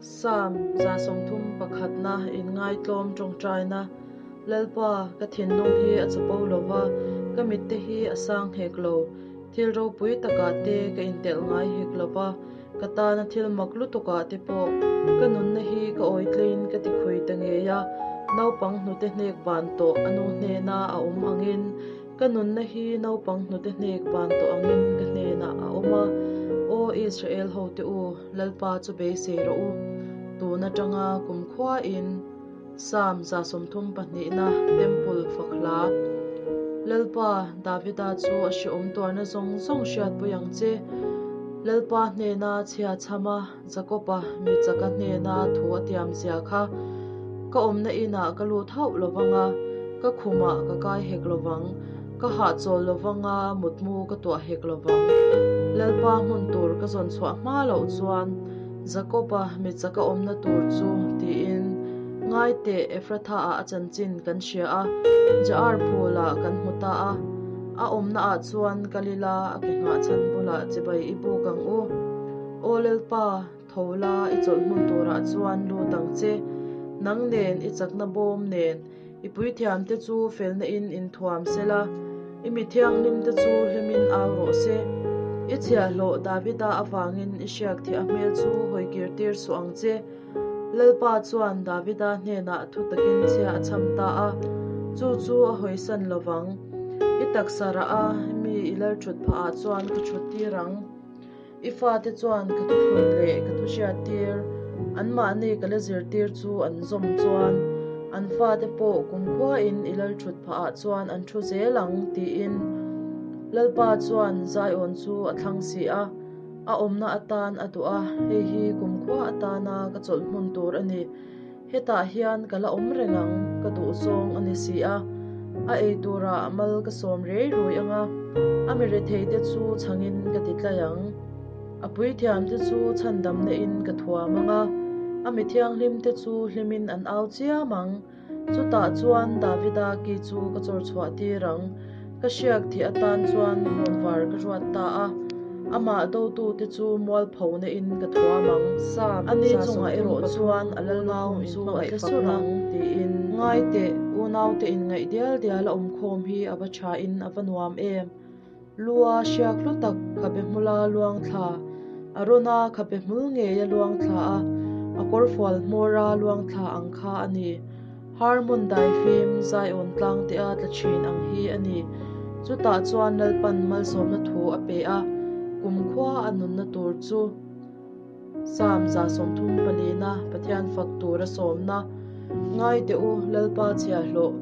Psalm 31 na inngaitlawm tawngtaina, Lalpa, ka thinlung hi a chapo lo va, ka mitte hi a sang hek lo. Thil ropui takah te ka intelh ngai hek lo va, ka tana thil mak lutukah te pawh ka nunna hi ka awitlein ka tikhui ta ngei a, naupang hnute hnek ban tawh a nu hnena a awm angin Ka nunna hi naupang hnute hnek ban tawh angin ka hnenah a awm a, Aw Israel hote u, Lalpa chu beisei rawh u. Tun atanga kumkhuain Psalm 32 na Temple fak hla. Lalpa, Davida chu a hrehawm tuarna zawng zawng hriatpui ang che. Lalpa hnena chhia chham a, Jakob-a mi chaka hnena thu a tiam zia kha ka awmna inah ka lut hauh lo vang a, ka khumah ka kai hek lo vang, ka hahchawl lo vang a, mutmu ka tuah hek lo vang. Lalpa hmun tur ka zawn chhuah hma loh chuan Jakob-a mi chaka awmna tur chu tiin ngai teh Ephratha-ah a chanchin kan hria a, Jaar phulah kan hmu ta a, a awmnaah chuan kal ila a ke nghahchhan bulah chibai i buk ang u. Aw Lalpa, tho la i chawlh hmun turah chuan lut ang che. Nang nen i chakna bawm nen i puithiamte chu felna in inthuam se la, i mi thianghlimte chu hlimin au rawh se. I chhiahhlawh Davida avangin i hriak thih a hmel chu hawikir tir suh ang che. Lalpa chuan Davida hnenah thu takin chhia a chham ta a, chu chu a hawisan lovang. I taksa rah a mi i lal thut phahah chuan ka thut tir ang. I fate chuan ka thuthlun leh ka thuhriattir, anmahni ka la zirtir chu an zawm chuan, an fate pawh kumkhuain i lal thut phahah chuan an thu zel ang, tiin Lalpa chuan Zion chu a thlang si a, a awmna atan a duh a, hei hi kumkhua atana ka chawlh hmun tur a ni. Hetah hian ka la awm reng ang, ka duh zawng a ni si a. A ei turah mal ka sawm rei rui ang a, a mi retheite chu chhangin ka ti tlai ang. A puithiamte chu chhandamna in ka thuam ang a, a mi thianghlimte chu hlimin an au chiam ang. Chutah chuan Davida ki chu ka chawr chhuah tir ang. Ka hriak thih atan chuan hawnvar ka ruat ta a, amah dotute chu mualphona in ka thuam ang. Ani chungah erawh chuan a lalnau chu a tla sur ang, tiin. Ngai teh, unaute inngaih dial dial a awmkhawm hi a va tha in a va nuam em? Lua hriak hlu tak khabe hmula luang thla, Arona khabe hmul ngeia luang thla a, a kawrfual hmawra luang thla ang kha a ni. Harmon daifim Zion tlangtea tla thin ang hi a ni. Chutah chuan Lalpan malsawmna thu a pe a, kumkhua a nunna tur chu Psalm 34 na Pathian fak tura sawmna, Ngai teh u, Lalpa chhiahhlawh,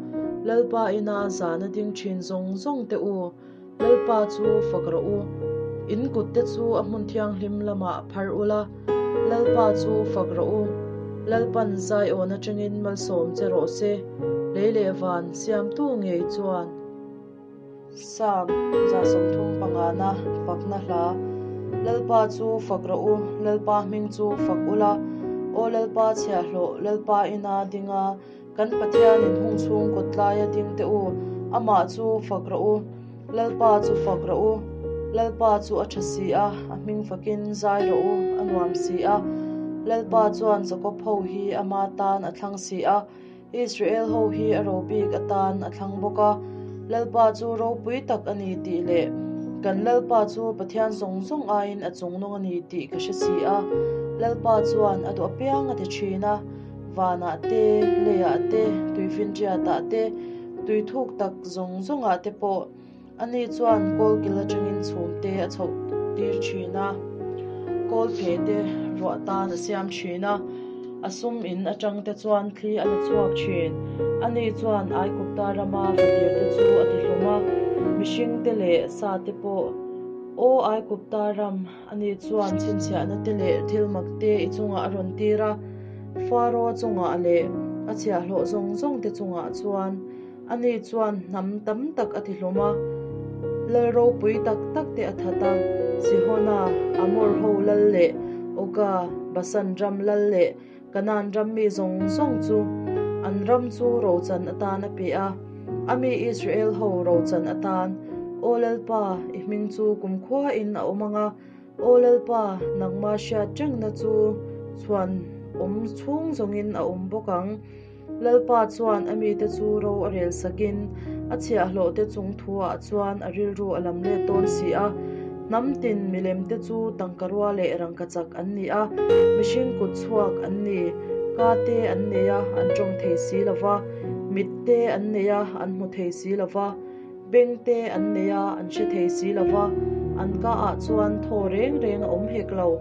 Lalpa ina zana ding thin zawng zawng teh u, Lalpa chu fak rawh u. In kutte chu a hmun thianghlim lamah phar ula, Lalpa chu fak rawh u. Lalpan Zion atangin malsawm che rawh se, lei leh van siamtu ngei chuan. Psalm 35 na fakna hla, Lalpa chu fak rawh u, Lalpa hming chu fak ula, Aw Lalpa chhiahhlawh, Lalpa ina dinga, Kan Pathianin hung chhung kawt tlaia ding teh u, amah chu fak rawh u, Lalpa chu fak rawh u, Lalpa chu a tha si a, a hming fakin zai rawh u, a nuam si a. Lalpa chuan Jakob ho hi ama tan a thlang si a, Israel ho hi a ro bik atan a thlang bawk a, Lalpa chu ropui tak a ni tih leh kan Lalpa chu Pathian zawng zawng aiin a chungnung a ni tih ka hre si a. Lalpa chuan a duh apiang a ti thin a. Vanah te, leiah te, tuifinriatah te, tui thuk tak zawng zawngah te pawh ani chuan kawlkil atangin chhum te a chhoh tir thin a, kawlphe te ruah tan a siam thin a, a sum in atang te chuan thli a la chhuak thin. Ani chuan Aikupta rama fatir te chu a ti hlum a, mihring te leh sa te pawh, Aw Aikupta ram, Ani chuan chhinchhiahna te leh thil mak te i chungah a rawn tir a, Faro chungah leh a chhiahhlawh zawng zawng te chungah chuan ani chuan hnam tam tak a tihlawm a, lal ropui tak tak te a that a, Sihona, Amor ho lal leh Oga, Basan ram lal leh Kanaan ram mi zawng zawng chu an ram chu rochan atan a pe a, a mi Israel ho rochan atan, Aw Lalpa, i hming chu kumkhuain a awm ang a, Aw Lalpa, nangma hriat rengna chu chhuan awm chhung zawngin a awm bawk ang. Lalpa chuan a mite chu ro a rel sakin a chhiahhlawhte chung thuah chuan a rilru a lam let dawn si a. Hnam tin milemte chu tangkarua leh rangkachak an ni a, mihring kut chhuak an ni. Ka te an nei a, an tawng thei si lo va, mit te an nei a, an hmu thei si lo va, beng te an nei a, an hre thei si lo va, an ka ah chuan thaw reng reng a awm hek lo.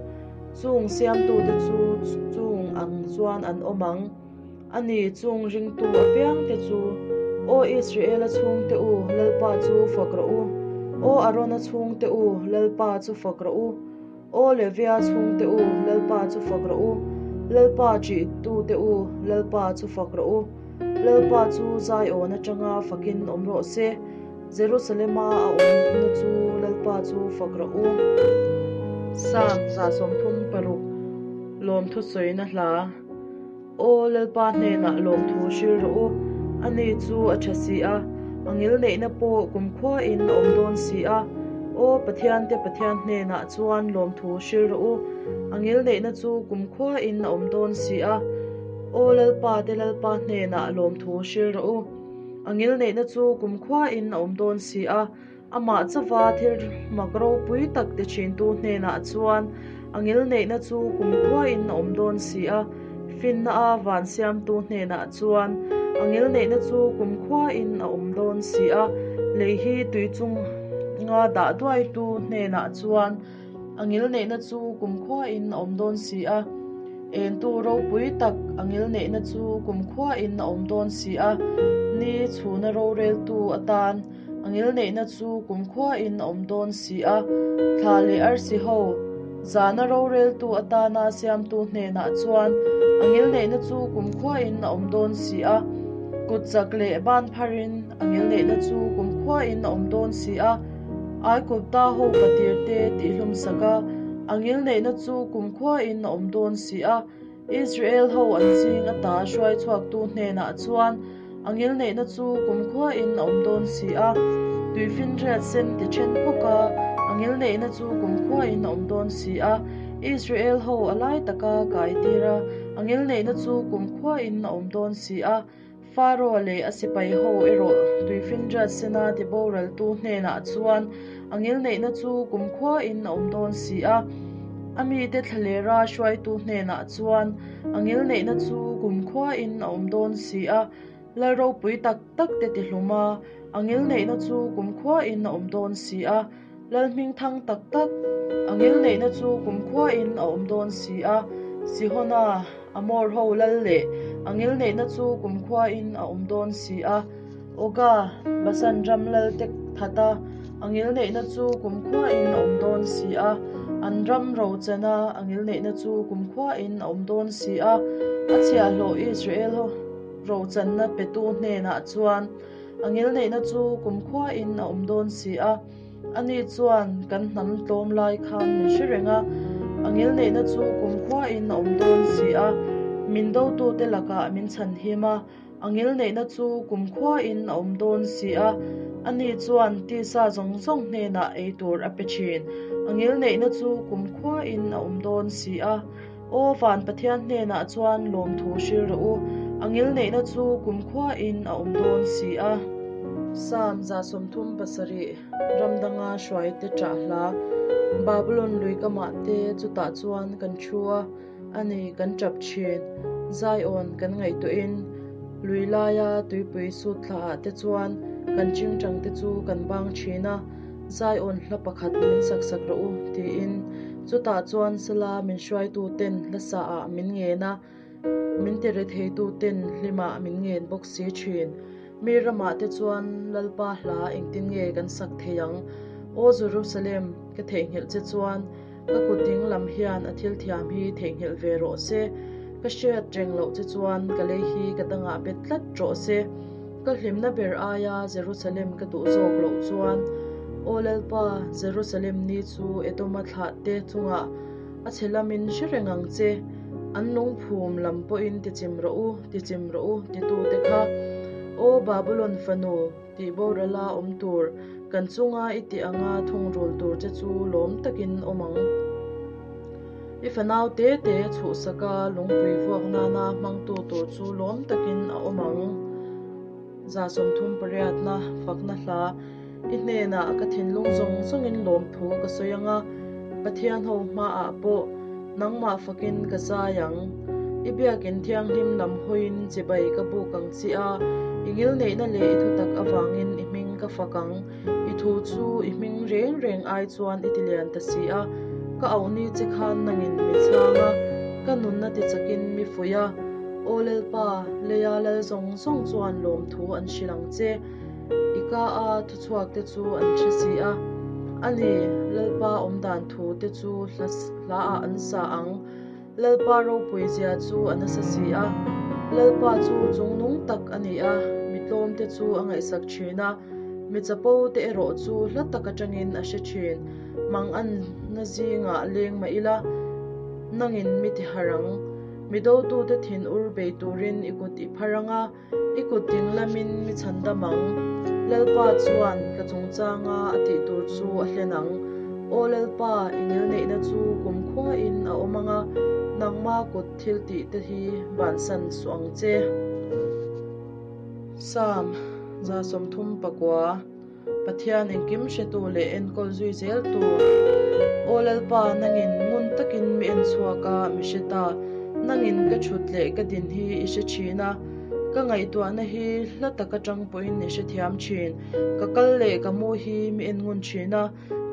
Chung siamtute chu chung ang chuan an awm ang. A ni, chung ringtu apiangte chu, Aw Israela chhungte u, Lalpa chu fak rawh u! Aw Arona chhungte u, Lalpa chu fak rawh u! Aw Levia chhungte u, Lalpa chu fak rawh u! Lalpa ṭihtute u, Lalpa chu fak rawh u! Lalpa chu Zion aṭanga fakin awm rawh se. Jerusalema a awmna chu Lalpa chu fak rawh u. Psalm 36, Lawmthu sawina hla. Aw Lalpa hnenah lawmthu hril rawh u, ani chu a tha si a, a ngilneihna pawh kumkhuain a awm dawn si a. Aw Pathiante Pathian hnenah chuan lawmthu hril rawh u, a ngilneihna chu kumkhuain a awm dawn si a. Aw Lalpa te Lalpa hnenah lawmthu hril rawh u. A ngilneihna chu kumkhuain a awm dawn si a, amah chauva thil mak ropui tak ti thintu hnenah chuan a ngilneihna chu kumkhuain a awm dawn si a, finna a van siamtu hnenah chuan a ngilneihna chu kumkhuain a awm dawn si a, lei hi tui chunga dah duaitu hnenah chuan A ngilneihna chu kumkhuain a awm dawn si a, entu ropui tak a ngilneihna chu kumkhuain a awm dawn si a, ni chhuna roreltu atan a ngilneihna chu kumkhuain a awm dawn si a, thla leh arsi ho zana roreltu atana siamtu hnenah chuan a ngilneihna chu kumkhuain a awm dawn si a, kut chak leh ban pharin a ngilneihna chu kumkhuain a awm dawn si a. Aigupta ho patirte tihhlum sak a, a ngilneihna chu kumkhuain a awm dawn si a. Israel ho an zing ata hruai chhuaktu hnenah chuan a ngilneihna chu kumkhuain a awm dawn si a. Tuifinriat sen ti then phawk a, a ngilneihna chu kumkhuain a awm dawn si a. Israel ho a lai taka kai tir a, a ngilneihna chu kumkhuain a awm dawn si a. Faro leh a sipai ho erawh tuifinriat sena tiboraltu hnenah chuan a ngilneihna chu kumkhuain a awm dawn si a, a mite thlalera hruaitu hnenah chuan a ngilneihna chu kumkhuain a awm dawn si a, lal ropui tak tak te tihlum a, a ngilneihna chu kumkhuain a awm dawn si a, lal hmingthang tak tak a ngilneihna chu kumkhuain a awm dawn si a, Sihona. Amor ho lal leh a ngilneihna chu kumkhuain a awm dawn si a, Oga, Basan ram lal te thata a ngilneihna chu kumkhuain a awm dawn si a, an ram rochana a ngilneihna chu kumkhuain a awm dawn si a, a chhiahhlawh Israel ho rochanna petu hnenah chuan a ngilneihna chu kumkhuain a awm dawn si a. Ani chuan kan hnam tlawm lai khan min hre reng a, a ngilneihna chu kumkhuain a awm dawn si a, min dotute lakah min chhanhim a, a ngilneihna chu kumkhuain a awm dawn si a, ani chuan tisa zawng zawng hnenah ei tur a pe thin, a ngilneihna chu kumkhuain a awm dawn si a. Aw van Pathian hnenah chuan lawmthu hril rawh u, a ngilneihna chu kumkhuain a awm dawn si a. Psalm 37, Ram danga hruaite ṭah hla, Babulon lui kamah te chutah chuan kan thu a, a ni kan ṭap ṭhin. Zion kan ngaihtuahin lui laia tuipui sut thlaah te chuan kan ṭingṭangte chu kan bang ṭhin a. Zion hla pakhat min sak sak rawh u, tiin chutah chuan sala min hruaitu ten hla saah min ngen a, min ti retheitu ten hlimah min ngen bawk si thin. Mi ramah te chuan Lalpa hla engtin nge kan sak thei ang? Aw Jerusalem, ka theihnghilh che chuan ka kut ding lam hian a thil thiam hi theihnghilh ve rawh se. Ka hriat reng loh che chuan ka lei hi ka dangah bet tlat rawh se. Ka hlimna ber aia Jerusalem ka duh zawk loh chuan, Aw Lalpa, Jerusalem ni chu Edoma thlahte chungah a chhe lamin hre reng ang che, an lungphum lam pawhin tichim rawh u, tichim rawh u, titute kha. Aw Babulon fanu, tih borala awm tur, kan chunga i tih anga thungrul tur che chu lawm takin awm ang. I fanau te te chhuhsaka lungpui vuak nana hmangtu tur chu lawm takin a awm ang. 38 na fakna hla I hnenah ka thinlung zawng zawngin lawmthu ka sawi ang a, Pathian ho hmaah pawh nangmah fakin ka zai ang. I biakin thianghlim lam hawiin chibai ka buk ang chi a, i ngilneihna leh i thutak avangin i hming ka fak ang. I thu chu i hming reng reng ai chuan i tilian ta si a, ka auhni che khan nangin mi chhang a, ka nunna tichakin mi fuih a. Aw Lalpa, leia lal zawng zawng chuan lawmthu an hrilh ang che. I ka a thuchhuak te chu an hre si a. A ni, Lalpa awmdan thu te chu hlaah an sa ang. Lalpa ropui zia chu a nasa si a. Lalpa chu chungnung tak a ni a, mi tlawm te chu a ngaihsak thin a, mi chapo te erawh chu hla tak atangin a hre thin. Manganna zingah leng mah ila, nangin mi ti harh ang. Mi dotute thinur bei turin i kut i phar ang a. I kut ding lamin mi chhandam ang. Lalpa chuan ka chungchanga a tih tur chu a hlen ang. Aw Lalpa, i ngilneihna chu kumkhuain a awm ang a, nangma kut thil tih te hi bansan suh ang che. Psalm 39. Pathian engkim hretu leh enkawl zui zeltu. Aw Lalpa, nangin ngun takin mi en chhuak a, mi hre ta. Nangin ka thut leh ka din hi i hre thin a, ka ngaihtuahna hi hla tak atang pawhin i hrethiam thin. Ka kal leh ka mu hi mi en ngun thin a,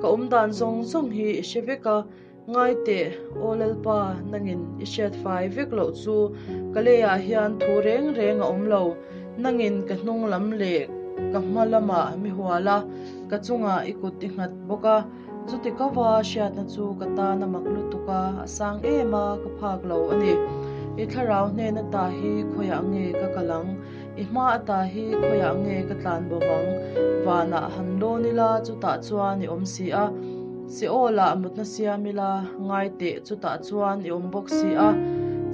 ka awmdan zawng zawng hi i hre vek a. Ngai teh, Aw Lalpa, nangin i hriat fai vek loh chu ka leiah hian thu reng reng a awm lo. Nangin ka hnung lam leh ka hma lamah mi hual a, ka chungah i kut i nghat bawk a. Chuti kova hriatna chu ka tan a mak lutuk a, a sang em a, ka phak lo a ni. I thlarau hnen ata hi khawiah nge ka kal ang? I hma ata hi khawiah nge ka tlan bo vang? Vanah han lawn ila, chutah chuan i awm si a. Seolah mutna siam ila, ngai teh, chutah chuan i awm bawk si a.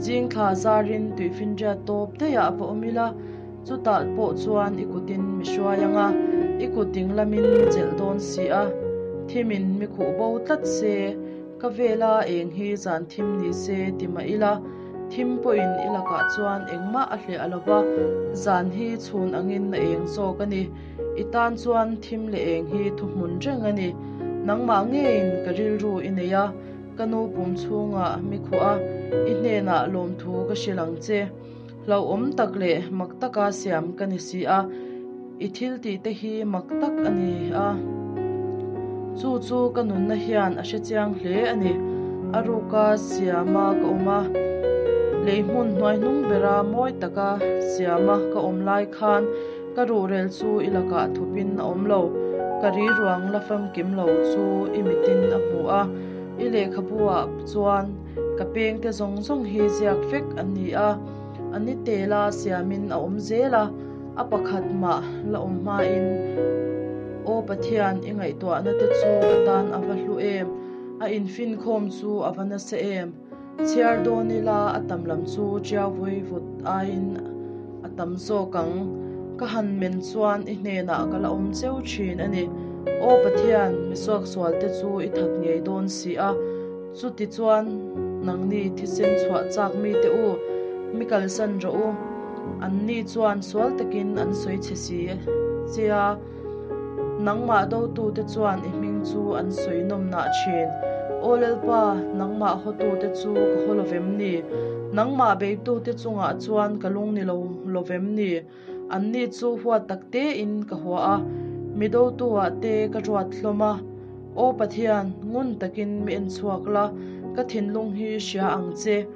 Zing thla zarin tuifinriat tawp daihah va awm ila, chutah pawh chuan i kutin mi hruai ang a, i kut dinglamin mi chelh dawn si a. Thimin mi khuh bo tlat se, ka vela eng hi zan thim ni se ti mah ila, Thim pawhin i lakah chuan engmah a hliah lo va, zan hi chhun angin a eng zawk a ni. I tan chuan thim leh eng hi thuhmun reng a ni. Nangmah ngeiin ka rilru i nei a, ka nu pum chhungah mi khuh a, i hnenah lawmthu ka hrilh ang che. Hlauhawm tak leh mak taka siam ka ni si a, i thil tih te hi mak tak a ni a. Chu chu ka nunna hian a hre chiang hle a ni. A ruka siama ka awm a, lei hmun hnuai hnung bera mawi taka siama ka awm lai khan ka ruhrel chu i lakah thupin a awm lo. Ka ri ruang la famkim lo chu i mitin a hmu a, i lehkhabu-ah chuan Ka pengte zawng zawng hi ziak vek an ni a, a ni tela siamin a awm zel a, a pakhat mah la awm hmain, Aw Pathian, i ngaihtuahna te chu ka tan a va hlu em, a infinkhawm chu a va nasa em, chhiar dawn ila a tam lam chu ṭiau vawi vut aiin a tam zawk ang, ka han men chuan i hnenah ka la awm cheu ṭhin a ni. Aw Pathian, mi suaksualte chu i that ngei dawn si a. Chutichuan, nangni thisen chhuah chak mite u, mi kalsan rawh u. Anni chuan sual takin an sawi chhe si che a, nangmah dotute chuan i hming chu an sawi nawmnah thin. Aw Lalpa, nangmah hawtute chu ka haw lovem ni? Nangmah beitute chungah chuan ka lung ni lo lovem ni? Anni chu huat tak tein ka hua a, mi dotu-ah te ka ruat hlawm a. Aw Pathian, ngun takin mi en chhuak la, ka thinlung hi hria ang che.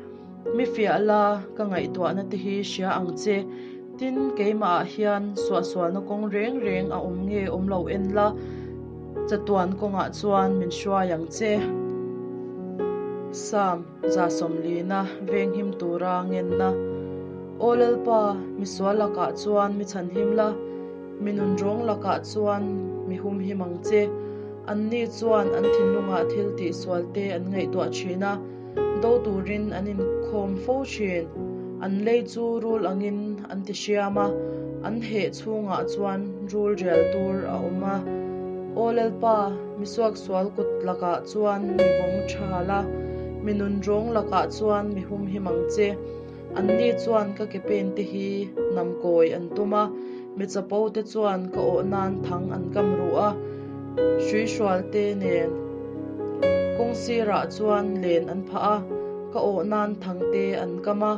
Mi fiah la, ka ngaihtuahna te hi hria ang che. Tin, keimahah hian suahsualna kawng reng reng a awm nge awm lo en la, chatuan kawngah chuan min hruai ang che. Psalm. 40 na venghim tura ngenna. Aw Lalpa, misual lakah chuan mi chhanhim la, mi nunrawng lakah chuan mi humhim ang che. Anni chuan an thinlungah thil tihsual te an ngaihtuah thin a, do turin an inkhawm fo thin. An lei chu rul angin an ti hriam a, an heh chhungah chuan rul rial tur a awm a. Aw Lalpa, misuaksual kut lakah chuan mi vawng tha la. Mi nunrawng lakah chuan mi humhim ang che. Anni chuan ka ke pente hi nam kawi an tum a, mi chapo te chuan ka awh nan thang an kam ruh a, hruihrualte nen kawng sirah chuan len an phah a, ka awh nan thangte an kam a.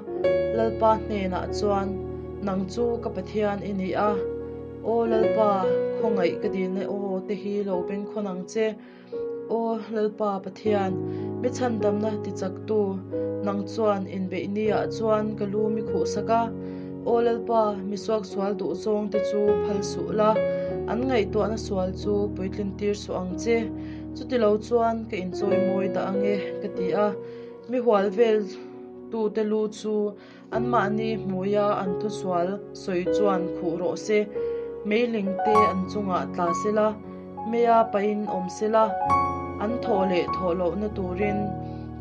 Lalpa hnenah chuan, Nang chu ka Pathian i ni a, Aw Lalpa, khawngaih ka dilna aw te hi lo bengkhawn ang che. Aw Lalpa Pathian, mi chhandamna tichaktu, nang chuan inbeihniah chuan ka lu mi khuhsak a. Aw Lalpa, mi suaksual duh zawngte chu phal suh la, an ngaihtuahna sual chu puitlintir suh ang che. Chutilo chuan ka inchawimawi dah ange, ka ti a. Mi hual vel tute lu chu Anmahni hmuia an thusual sawi chuan khuh rawh se, meiling te an chungah tla sela, meia pain awm sela, an thawh leh thawh lohna turin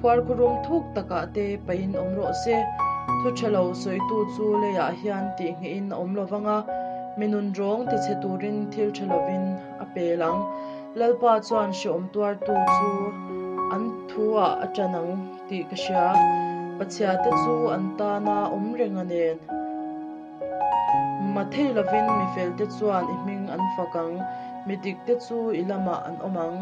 khuarkhurum thuk takah te pain awm rawh se. Thu tha lo sawitu chu leiah hian tihnghehin a awm lo vang a, mi nunrawng tichhe turin thil tha lovin a pel ang. Lalpa chuan hreawm tuartu chu an thuah a tan ang. Tih ka hria. Pachhia te chu an tana awm reng a nen. Mathei lovin mi fel te chuan i hming an fak ang, mi dik te chu i lamah an awm ang.